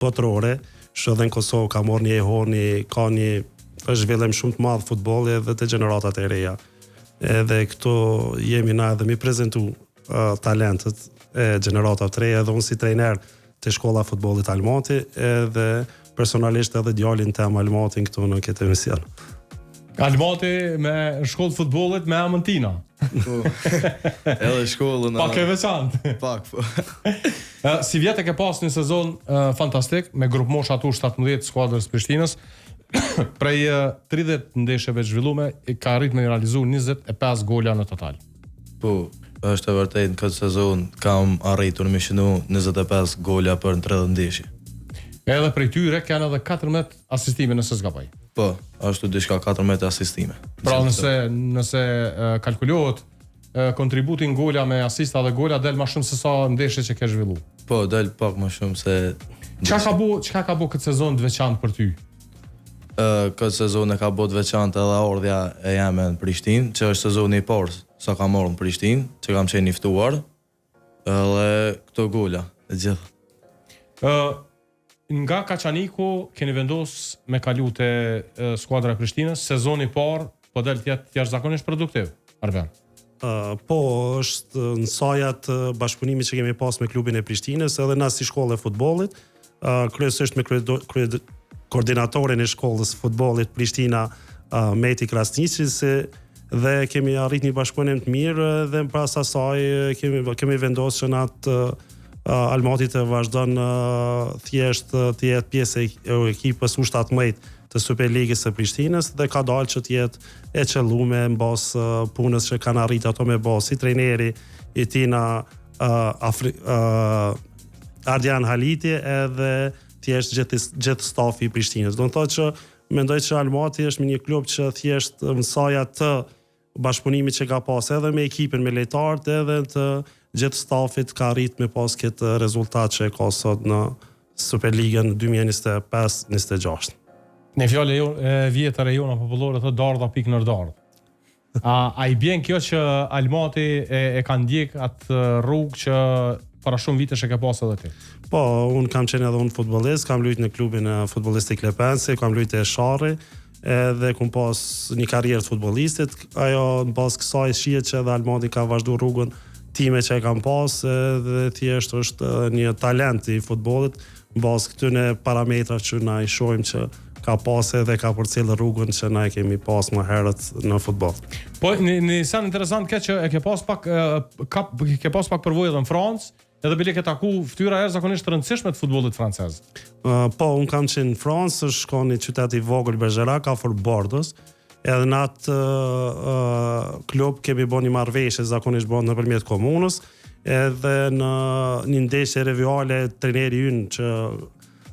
Botërore, që edhe në Kosovë ka marrë një jehonë, ka një zhvillim shumë të madh futbolli edhe te gjeneratat e reja. Edhe këtu jemi na edhe mi prezentu uh, talentët e gjeneratave të reja edhe unë si trajner te shkolla e futbollit Almati edhe personalisht edhe djalin tem Almatin këtu në këtë emision. Almati me shkollë futbollit me emën tina. Po. Edhe shkollën. Pak e veçantë. Pak po. Sivjet e ke pas një sezon fantastik me grupmoshat U17 skuadrës Prishtinës. Prej 30 ndeshjeve të zhvillume ka arrit me realizu 25 gola në total. Po, është e vërtetë në këtë sezon kam arritur me shënu 25 gola për në 30 ndeshje. Edhe prej tyre kanë edhe 14 asistime nëse s'gaboj. Po, ashtu diçka 14 asistime. Pra nëse nëse kalkulohet kontributi në gola me asista dhe gola del më shumë se sa ndeshjet që ke zhvillu. Po, del pak më shumë se Çka ka bo, çka ka bo këtë sezon të veçantë për ty? Ë, këtë sezon e ka bo të veçantë edhe ardhja e jeme në Prishtinë, që është sezoni i parë sa kam ardhur në Prishtinë, që kam qenë i ftuar. Edhe këto gola, e gjithë. Ë, Nga Kaçaniku keni vendos me kalu te skuadra e Prishtinës, sezoni i parë po del të jetë jashtëzakonisht produktiv, Arben. Uh, po, është në saje të bashkëpunimit që kemi pas me klubin e Prishtinës, edhe na si shkollë e futbollit, uh, kryesisht me krye, krye, koordinatorin e shkollës futbollit Prishtina, uh, Meti Krasniqi, se dhe kemi arrit një bashkëpunim të mirë dhe pas asaj kemi kemi vendosur që në atë Almati të vazhdon thjesht të jetë pjesë e ekipës U17 të Superligës së Prishtinës dhe ka dalë që të jetë e qëllume në bazë punës që kanë arrit ato me bo si trajneri i tina uh, Afri, uh, Ardian Haliti edhe thjesht gjithë gjithë stafi i Prishtinës. Do të thotë që mendoj që Almati është me një klub që thjesht në saje të bashkëpunimit që ka pas edhe me ekipin, me lojtarët edhe të gjithë stafit ka arrit me pas këtë rezultat që e ka sot në Superligën 2025-26. Një fjalë e, jo, e vjetër e jona popullore thotë dardha pik nër dardhë. A, a i bjen kjo që Almati e, e ka ndjek atë rrugë që para shumë vitesh e ke pas edhe ti? Po, unë kam qenë edhe unë futbollist, kam luajt në klubin e futbollistik Lepenci, kam luajt te Sharri, edhe kum pas një karrierë të futbollistit, ajo në bazë kësaj shihet që edhe Almati ka vazhdu rrugën time që e kam pas edhe thjesht është një talent i futbollit në bazë këtyne parametrave që na i shohim që ka pas edhe ka përcjellë rrugën që na e kemi pas më herët në futboll. Po një një sen interesant ke që e ke pas pak ka ke pas pak përvojë edhe në Francë, Edhe bile ke taku fytyra jashtëzakonisht të rëndësishme të futbollit francez. Uh, po, unë kam qenë në Francë, është kon një qytet i vogël Bergerac, afër Bordeaux. Edhe në atë uh, klub kemi bo një marrëveshje, zakonisht bëhet nëpërmjet komunës, edhe në një ndeshje rivale trajneri ynë që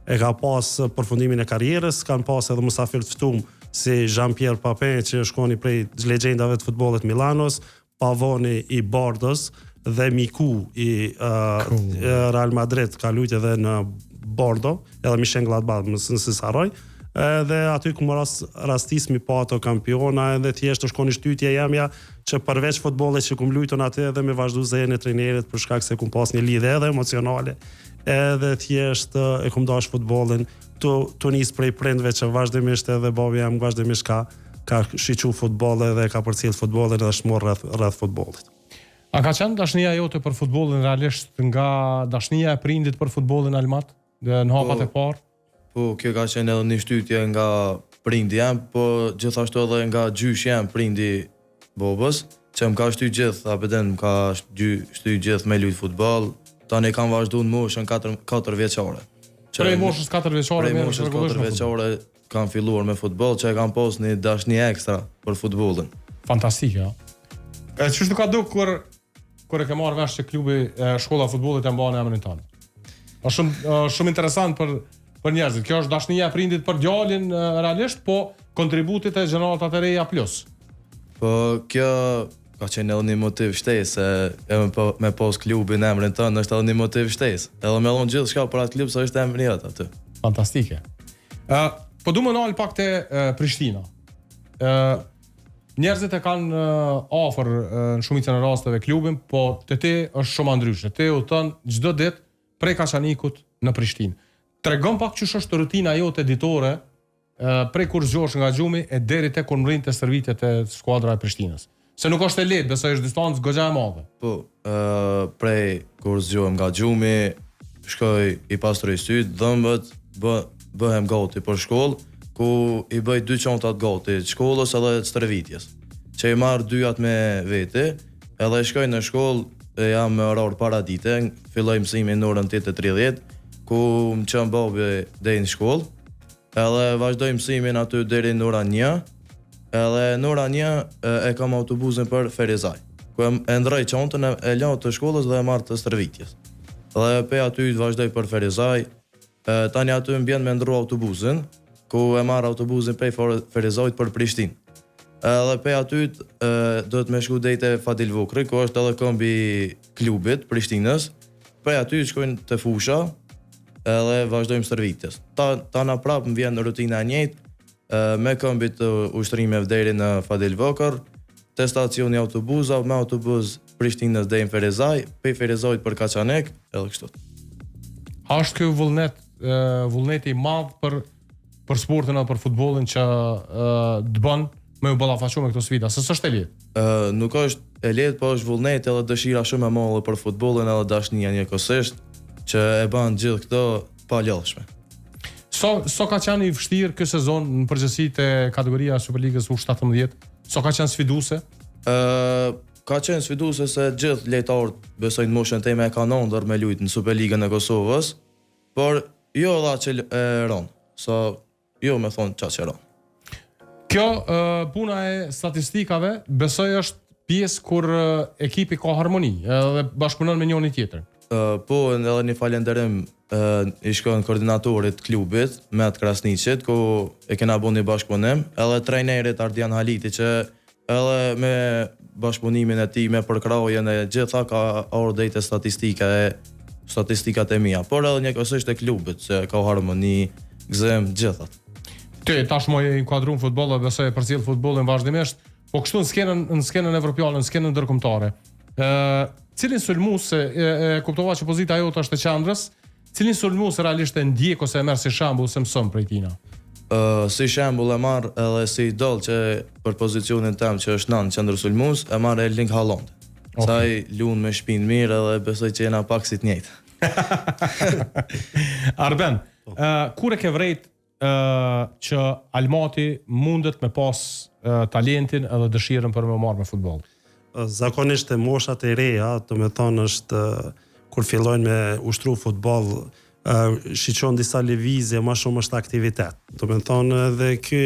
e ka pas përfundimin e karrierës, kanë pas edhe musafir të ftum si Jean-Pierre Papin që është kon një prej legjendave të futbollit Milanos, Pavoni i Bordos dhe Miku i uh, cool. Real Madrid ka luajtur edhe në Bordeaux, edhe Mönchengladbach, nëse nëse s'harroj. Edhe aty ku më rast, rastis mi pa ato kampiona edhe thjesht është kon një shtytje jemja që përveç futbollit që kum luajtur aty edhe me vazhdu zejen e trajnerit për shkak se kum pas një lidhje edhe emocionale edhe thjesht e kum dash futbollin tu tu nis prej prindve që vazhdimisht edhe babi jem vazhdimisht ka ka shiqu futboll edhe ka përcjell futbollin edhe është marrë rreth rreth futbollit. A ka qenë dashnia jote për futbollin realisht nga dashnia e prindit për futbollin Almat dhe në hapat po, e parë? Po, kjo ka qenë edhe një shtytje nga prindi jem, po gjithashtu edhe nga gjyshi jem, prindi babës, që më ka shty gjithë, a pe din, më ka shty, shty gjithë me lujt futboll. Tani kam vazhdu në moshën 4, 4 vjeçare. Që prej moshës 4 vjeçare prej moshës 4 vjeçare Kam filluar me futboll që e kam pas një dashni ekstra për futbollin. Fantastike, ja. E qysh t'u ka duk kur kur e ke marrë vesh që klubi e, shkolla e futbollit e mban emrin tënd? Është shumë është shumë interesant për për njerëzit. Kjo është dashnia e prindit për djalin realisht, po kontributi te gjeneratat e reja plus. Po kjo ka qenë edhe një motiv shtesë, se e me, po, me pas klubin emrin tënd është edhe një motiv shtesë. Edhe me dhon gjithçka për atë klub se është emri jot aty. Fantastike. Ë, po du me u nal pak te Prishtina. Ë, njerëzit e kanë afër në shumicën e rasteve klubin, po te ti është shumë ndryshe. Ti udhëton çdo ditë prej Kaçanikut në Prishtinë. Tregon pak qysh është rutina jote ditore prej kur zgjohesh nga gjumi e deri te kur mrrin te stërvitjet te skuadra e Prishtinës. Se nuk është e lehtë, besoj është distancë goxha e madhe. Po, ë prej kur zgjohem nga gjumi, shkoj i pastroj sytë, dhëmbët, bë, bëhem gati për shkollë, ku i bëj dy çantat gati, të shkollës edhe të stërvitjes. Që i marr dyjat me vete, edhe shkoj në shkollë, e jam me orar paradite, filloj mësimin në orën 8:30, ku më çon babi deri në shkollë, edhe vazhdoj mësimin aty deri në ora 1, edhe në ora 1 e, e kam autobusin për Ferizaj, ku e, e ndroj çantën e, e lë të shkollës dhe e marr të stërvitjes. Dhe pe aty vazhdoj për Ferizaj, e, tani aty më bjen me ndrru autobusin, ku e marr autobusin prej Ferizajt për Prishtinë. Edhe pe aty e, duhet me shku deri te Fadil Vokrri, ku është edhe këmbi i klubit Prishtinës. Prej aty shkojnë te fusha edhe vazhdojmë stërvitjes. Ta, tana prapë më vjen rutina e njëjtë, e, me këmbit të ushtrimeve deri në Fadil Vokrr, te stacioni autobuza, me autobus Prishtinës deri në Ferizaj, prej Ferizajt për Kaçanik, edhe kështu. A është ky vullnet, e, vullneti i madh për për sportin edhe për futbollin që të bën me u ballafaqu me këto sfida, se s'është e lehtë. Ë nuk është e lehtë, po është vullnet edhe dëshira shumë e madhe për futbollin edhe dashnia njëkohësisht që e bën gjithë këto të palodhshme. Sa sa ka qenë i vështirë ky sezon në përgjithësi te kategoria e Superligës U17? Sa ka qenë sfiduese? Ë ka qenë sfiduese se gjithë lojtarët besoj në moshën teme e kanë ëndërr me lujt në Superligën e Kosovës, por jo edhe aq e rëndë, sa jo me thonë qaq e rëndë. Kjo puna e statistikave besoj është pjesë kur ekipi ka harmoni edhe bashkëpunon me njëri tjetrin. Po, edhe një falënderim i shkon koordinatorit të klubit, Met Krasniqit, ku e kena bo një bashkëpunim, edhe trajnerit Ardian Haliti që Edhe me bashkëpunimin e tij, me përkrahjen e gjitha ka ardhur deri te statistika e statistikat e mia, por edhe njëkohësisht e klubit, se ka harmoni, gëzim, gjithat. Ti tashmë je inkuadruar në futboll dhe besoj e përcjell futbollin vazhdimisht, po kështu në skenën në skenën evropiane, në skenën ndërkombëtare. Ë, cilin sulmues e, e, e kuptova që pozita jote është e qendrës, Cilin sulmues realisht e ndjek ose e merr si shembull ose mëson prej tina? Uh, si shembull e marr edhe si idol që për pozicionin tem që është nan qendër sulmues, e marr Erling Haaland. Okay. Sa ai luan me shpinë mirë edhe besoj që jena pak si të njëjtë. Arben, uh, kur e ke vrejt uh, që Almati mundet me pas uh, talentin edhe dëshirën për me u marrë me futboll? Zakonisht te moshat e reja, do me thonë është kur fillojnë me ushtru futboll, shiqon disa lëvizje, ma shumë është aktivitet. Do me thonë edhe ky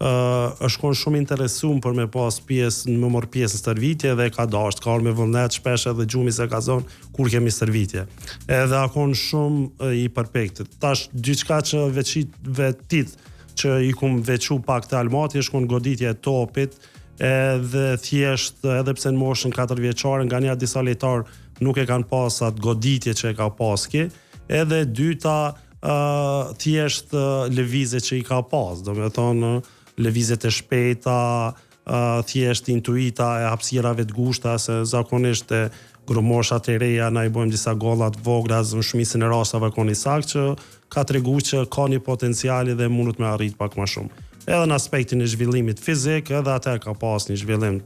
është konë shumë interesum për me pas pjesë, me marrë pjesë në stërvitje dhe ka dashtë, ka ardhë me vullnet shpesh edhe gjumi s'e ka zonë kur kemi stërvitje. Edhe a konë shumë i përpektë. Tash, diçka që veçit vetit që i kum veçu pak te Almati, është konë goditje e topit, edhe thjesht edhe pse në moshën 4 vjeçare nga nja disa lojtarë nuk e kanë pas atë goditje që e ka pas ky, edhe dyta uh, thjesht uh, lëvizjet që i ka pas, do me thonë lëvizjet e shpejta, uh, thjesht intuita e hapësirave të ngushta se zakonisht e grupmoshat e reja na i bojmë disa golla të vogla, në shumicën e rasteve kon i saktë që ka tregu që ka një potencial dhe mundet me arrit pak ma shumë. Edhe në aspektin e zhvillimit fizik, edhe atë ka pas një zhvillim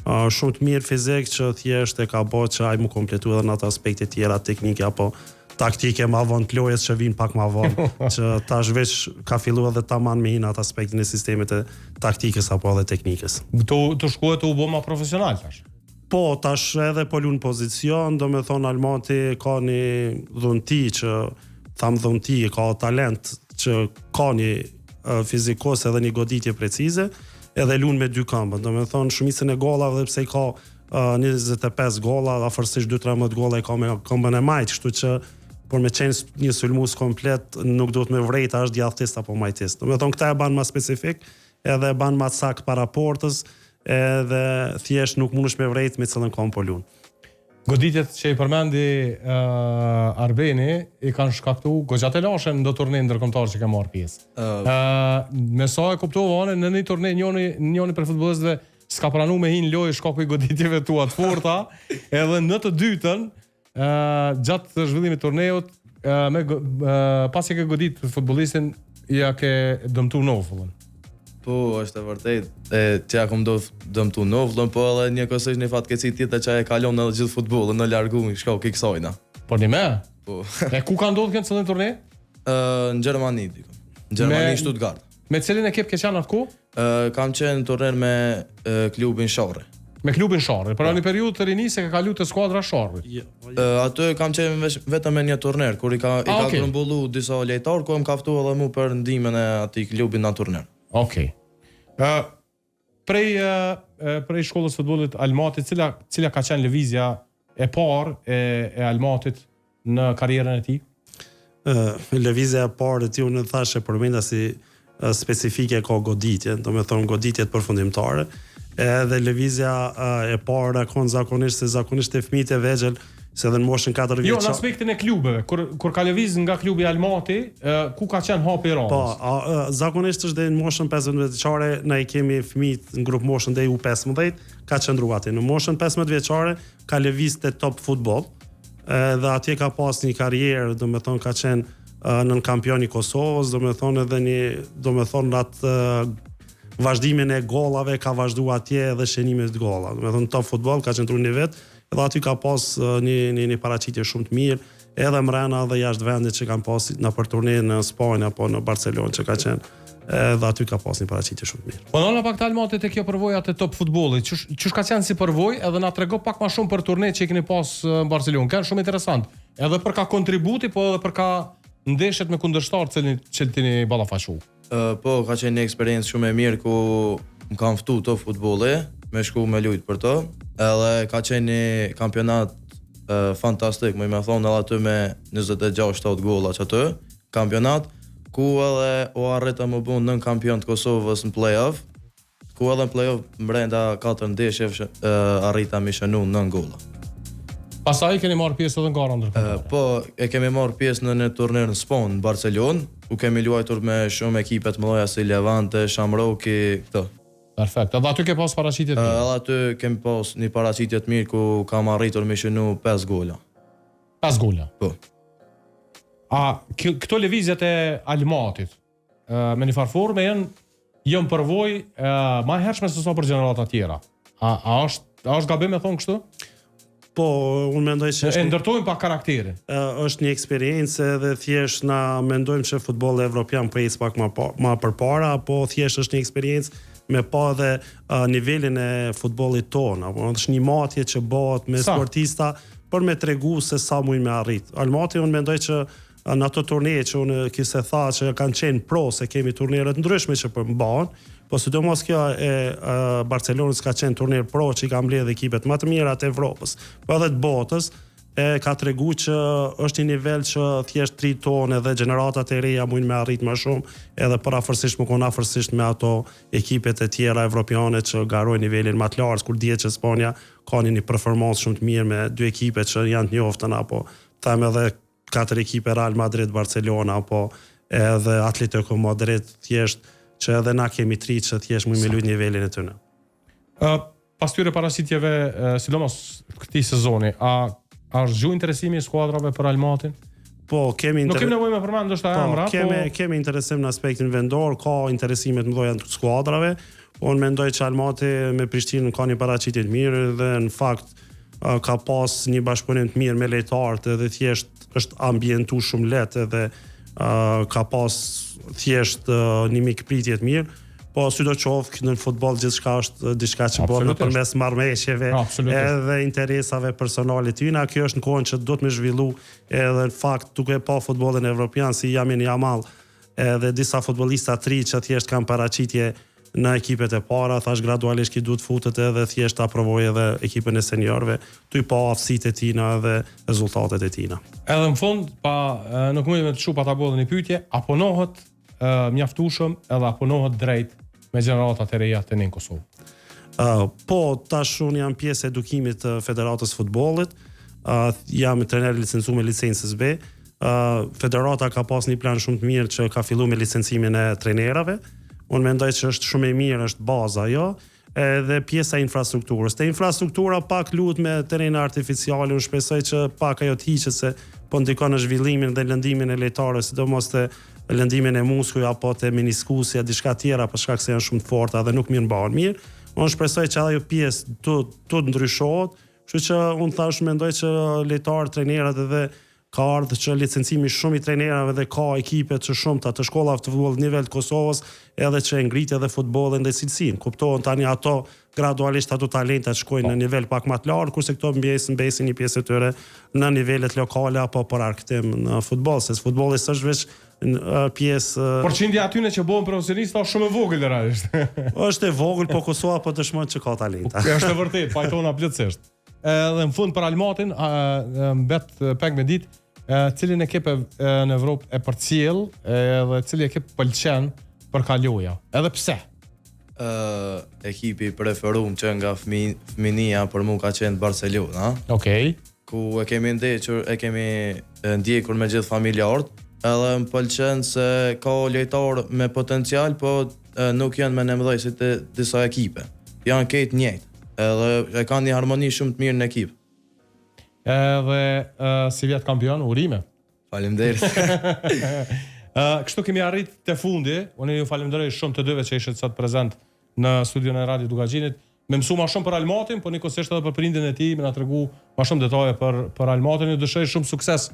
uh, shumë të mirë fizik që thjesht e ka bo që ai mu kompletu edhe në ato aspekte tjera teknike apo taktike ma vonë të lojës që vinë pak ma vonë, që tash veç ka fillu edhe taman me hi në atë aspektin e sistemit të taktikës apo edhe teknikës. Tu, tu shku e tu u bo ma profesional tash? Po, tash edhe po lun pozicion, do me thonë Almati ka një dhunti që, tham dhunti, ka talent që ka një fizikos edhe një goditje precize, edhe lun me dy këmbë. Do me thonë shumicën e golave edhe pse i ka uh, 25 gola, afërsisht 2-13 gola i ka me këmbën e majtë, kështu që por me qenë një sulmues komplet nuk duhet me vrejt a është djathtist apo majtist. Do me thonë këta e ban ma specifik, edhe e ban ma sakt para portës, edhe thjesht nuk mundesh me vrejt me cilën këmbë po lun. Goditjet që i përmendi uh, Arbeni i kanë shkaktu goxha telashe në do turne ndërkombëtar që ke marrë pjesë. Uh, uh, me sa e kuptova unë në një turne njoni njoni prej futbollistëve s'ka pranu me hi në lojë shkaku i goditjeve tua të forta, edhe në të dytën, uh, gjatë zhvillimit të turneut. me pasi ke godit futbollistin, ja ke dëmtu nofullën. Po, është e vërtet, e, që ja kom do dëmtu nofullën, po edhe njëkohësisht një fatkeqësi tjetër që e kalon edhe gjithë futbollin në largu në shkak i kësajna. Po një me? Po. E ku ka ndodhur kjo në cilin turne? Ë, në Gjermani diku. Në Gjermani Me- Stuttgart. Me cilin ekip ke qenë atë ku? Ë, kam qenë në turner me e, klubin Sharri. Me klubin Sharri. Për një periudhë të rinisë e ka kalu te skuadra Sharrit. Jo, jo. Ë, aty kam qenë veç, vetëm me një turner, kur i ka i Ah, ka okej. grumbullu disa lojtarë, ku më ka ftu edhe mu për ndihmën e atij klubi në turner. Okej. Ë prej ë, ë, prej shkollës futbollit Almatit, cila cila ka qenë lëvizja e parë e e Almatit në karrierën e tij? Ë, lëvizja e parë e tij unë thash e përmenda si ë, specifike ka goditje, do me thonë goditjet përfundimtare. Edhe lëvizja ë, e parë e kon zakonisht se zakonisht e fëmijët e vegjël, se edhe në moshën 4 Jo, vjeç. në aspektin e klubeve, kur kur ka lëviz nga klubi Almati, ë, ku ka qenë hapi i Po, radhës? a, a, zakonisht është deri në moshën 15 vjeçare, na i kemi fëmijët në grup moshën deri U15, ka qëndruar aty. Në moshën 15 vjeçare ka lëviz te Top Football, edhe atje ka pas një karrierë, do me thonë ka qenë ë, nën kampion i Kosovës, do me thonë edhe një, do me thonë atë ë, vazhdimin e gollave ka vazhdu atje edhe shënimet e golla. Do me thonë Top Football ka qëndruar një vet, edhe aty ka pas ë, një një, një paraqitje shumë të mirë, edhe mrena edhe jashtë vendit që kanë pas në për turne në Spanjë apo në Barcelonë që ka qenë, edhe aty ka pas një paraqitje shumë të mirë. Po ndolla pak të Almatit te kjo përvoja te top futbollit. Qysh qysh ka qenë si përvojë edhe na trego pak më shumë për turne që i keni pas ë, në Barcelonë. Kanë shumë interesant. Edhe për ka kontributi, po edhe për ka ndeshjet me kundërshtar cilin që tini ballafaqu. Ë, po, ka qenë një eksperiencë shumë e mirë ku më kanë ftu të futbolli, me shku me lujt për to, edhe ka qenë një kampionat ë, fantastik, më i me thonë edhe aty me 26-7 golla që aty, kampionat, ku edhe u arrita më bu nën kampion të Kosovës në play-off, ku edhe në play-off mbrenda 4 ndeshjeve sh- ë, arrita me shënu 9 golla. Pastaj keni marrë pjesë edhe në gara ndërkombëtare. Po, e kemi marrë pjesë në një turnir në Spanjë, në Barcelonë, ku kemi luajtur me shumë ekipe të mëdha si Levante, Shamroki, këto. Perfekt. Edhe aty ke pas paraqitje të Ë, mira. Edhe aty kemi pas një paraqitje të mirë ku kam arritur me shënu 5 gola. 5 gola. Po. A kë- këto lëvizjet e Almatit ë, me një farë forme janë janë përvojë ë, më e hershme se sa për gjenerata tjera. A a është a është gabim me thonë kështu? Po, unë mendoj që E është një, ndërtojmë pak karakterin. ë, është një eksperiencë edhe thjesht na mendojmë që futbolli evropian po ecë pak më pa, më përpara, apo thjesht është një eksperiencë me pa edhe ë, nivelin e futbollit ton, apo është një matje që bëhet me Sa? sportista për me tregu se sa mujnë me arrit. Almati unë mendoj që ë, në ato turne që unë kise tha që kanë qenë pro se kemi turnere të ndryshme që përmbahen, po sidomos kjo e ë, Barcelonës ka qenë turnir pro që i ka mbledhë ekipet më të mira të Evropës, po edhe të botës, e ka tregu që është një nivel që thjesht tri tonë edhe gjeneratat e reja mujnë me arrit më shumë, edhe përafërsisht më konë afërsisht me ato ekipet e tjera evropiane që garojnë nivelin më të lartë, kur dihet që Spanja ka një, një performancë shumë të mirë me dy ekipe që janë të njoftën apo them edhe katër ekipe Real Madrid, Barcelona apo edhe Atletico Madrid, thjesht që edhe na kemi tri që thjesht mujnë me lujt nivelin e tyre. Ë pas tyre paraqitjeve, ë, sidomos këtij sezoni, a a është zgjuar interesimi i skuadrave për Almatin? Po, kemi Nuk inter- kemi nevojë me përmend ndoshta Po, emra, kemi po kemi interesim në aspektin vendor, ka interesime të mëdha të skuadrave, po unë mendoj që Almati me Prishtinën ka një paraqitje të mirë dhe në fakt ë, ka pas një bashkëpunim të mirë me lojtarët edhe thjesht është ambientu shumë lehtë edhe ë, ka pas thjesht ë, një mikpritje të mirë. Po sidoqoftë në futboll gjithçka është diçka që bëhet Absolutisht. nëpërmes marrëveshjeve Absolutisht. edhe interesave personale të tyre. Kjo është në kohën që duhet me zhvillu edhe në fakt duke pa futbollin evropian si Yamin Yamal edhe disa futbollista të ri që thjesht kanë paraqitje në ekipet e para, thash gradualisht ki duhet futet edhe thjesht ta provojë edhe ekipin e seniorëve, tu i pa aftësitë e tina edhe rezultatet e tina. Edhe në fund, pa ë, nuk mund të shu pa ta bëj edhe një pyetje, a punohet ë, mjaftueshëm edhe a punohet drejt me gjeneratat e reja të në Kosovë? Uh, po, tash unë jam pjesë e edukimit të Federatës Futbollit, uh, jam trener licencuar me licencës B. Uh, Federata ka pas një plan shumë të mirë që ka filluar me licencimin e trenerave. Unë mendoj që është shumë e mirë, është baza jo, edhe pjesa e infrastrukturës. Te infrastruktura pak luhet me terrene artificiale, unë shpresoj që pak ajo të hiqet se po ndikon në zhvillimin dhe lëndimin e lojtarëve, sidomos te lëndimin e muskujve apo te meniskusi a diçka tjera për shkak se janë shumë të forta dhe nuk mirëmbahen mirë. Unë shpresoj që ajo pjesë të të ndryshohet, kështu që unë thash mendoj që lojtarët, trajnerët edhe ka ardhur që licencimi shumë i trajnerave dhe ka ekipe të shumta të shkollave të futbollit në nivel të Kosovës, edhe që e ngrit edhe futbollin dhe cilësinë. Kuptohen tani ato gradualisht ato talentat shkojnë në nivel pak më të lartë, kurse këto mbesin mbesin një pjesë e tyre në nivelet lokale apo për argëtim në futboll, se futbolli s'është veç pjesë Përqindja atyne që bëhen profesionista është shumë e vogël realisht. është e vogël, po Kosova po dëshmon që ka talenta. Është e vërtetë, pajtona plotësisht. Edhe në fund për Almatin, mbet peng me ditë, cilin ekip e, në Evropë e përcjell edhe cili ekip pëlqen për ka loja. Edhe pse? Ë ekipi i preferum që nga fëmi, fëminia për mu ka qenë Barcelona. Okej. Okay. Ku e kemi ndjekur, e kemi ndjekur me gjithë familjarët, edhe më pëlqen se ka lojtarë me potencial, po nuk janë mendjemëdhej si te disa ekipe. Janë krejt njëjtë. Edhe e kanë një harmoni shumë të mirë në ekip. Edhe uh, sivjet kampion, urime. Faleminderit. uh, kështu kemi arrit te fundi. Unë ju falenderoj shumë të dyve që ishit sot prezent në studion e Radio Dukagjinit. Me mësu ma shumë për Almatin, po njëkohësisht edhe për prindin e tij, me na tregu ma shumë detaje për për Almatin. Ju dëshiroj shumë sukses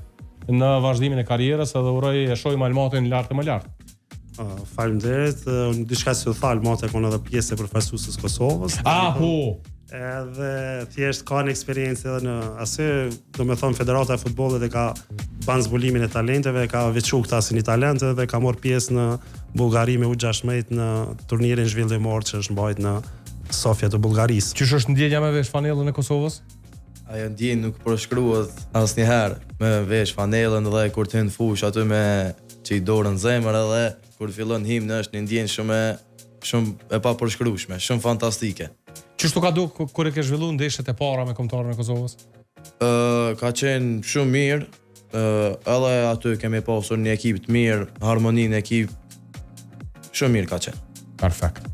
në vazhdimin e karrierës edhe uroj e shohim Almatin lart e më lart. Uh, faleminderit. Uh, diçka që u tha Almati ka qenë edhe pjesë e përfaqësueses së Kosovës. Ah, po. Edhe thjesht ka një eksperiencë edhe në asë, do me thonë Federata e Futbollit e ka ban zbulimin e talenteve, e ka veçu këta si një talent dhe ka marrë pjesë në Bullgari me U16 në turnirin zhvillimor që është mbajt në Sofja të Bullgarisë. Qysh është ndjenja me vesh fanellën e Kosovës? Ajo ndjenjë nuk përshkruhet asnjëherë me vesh fanellën dhe kur të hyn n'fushë aty me qit dorën n'zemër edhe kur fillon himni është një ndjenjë shumë e shumë e papërshkrueshme, shumë fantastike. Qysh t'u ka duk kur e ke zhvillu ndeshjet e para me kombëtaren e Kosovës? Ë ka qenë shumë mirë, ë edhe aty kemi pasur një ekip të mirë, harmoni në ekip. Shumë mirë ka qenë. Perfekt.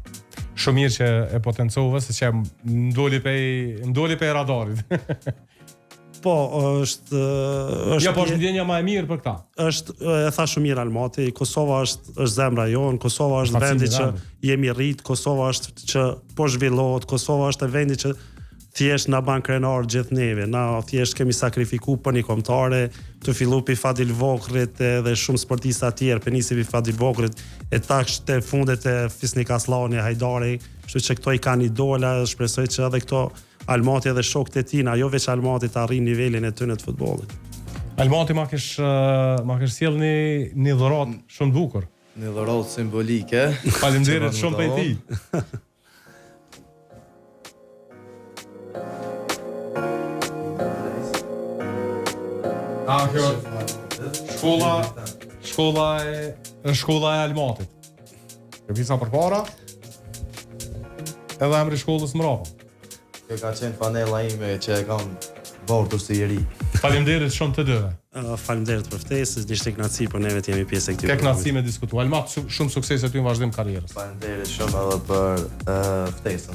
Shumë mirë që e potencove se që m'doli pej m'doli pej radarit. Po, është është Ja, po është ndjenja më e mirë për këta. Është e tha shumë mirë Almati, Kosova është është zemra jonë, Kosova është vendi që jemi rrit, Kosova është që po zhvillohet, Kosova është vendi që thjesht na ban krenar gjithë neve. Na thjesht kemi sakrifiku për një kombëtare, tu fillu pi Fadil Vokrrit edhe shumë sportista tjerë, pe nisi pi Fadil Vokrrit, e tash te fundet e Fisnik Asllani, Hajdari, kështu që këto i kanë idola, shpresoj që edhe këto Almati edhe shokët e tij, na jo veç Almati të arrijnë nivelin e tyre të futbollit. Almati ma kish ma kish sjell një një dhuratë shumë të bukur. Një dhuratë simbolike. Faleminderit shumë prej tij. A, kjo shkolla, shkolla e shkolla e Almatit. Kjo pjesa përpara, edhe emri shkollës mrapa. Kjo ka qenë fanella ime që e kam bartur si i ri. Faleminderit shumë të dyve. Uh, faleminderit për ftesën, ishte kënaqësi për neve të jemi pjesë e këtij. Ke kënaqësi me diskutu. Almat, shumë suksese ty në vazhdim karrierës. Faleminderit shumë edhe për uh, ftesën.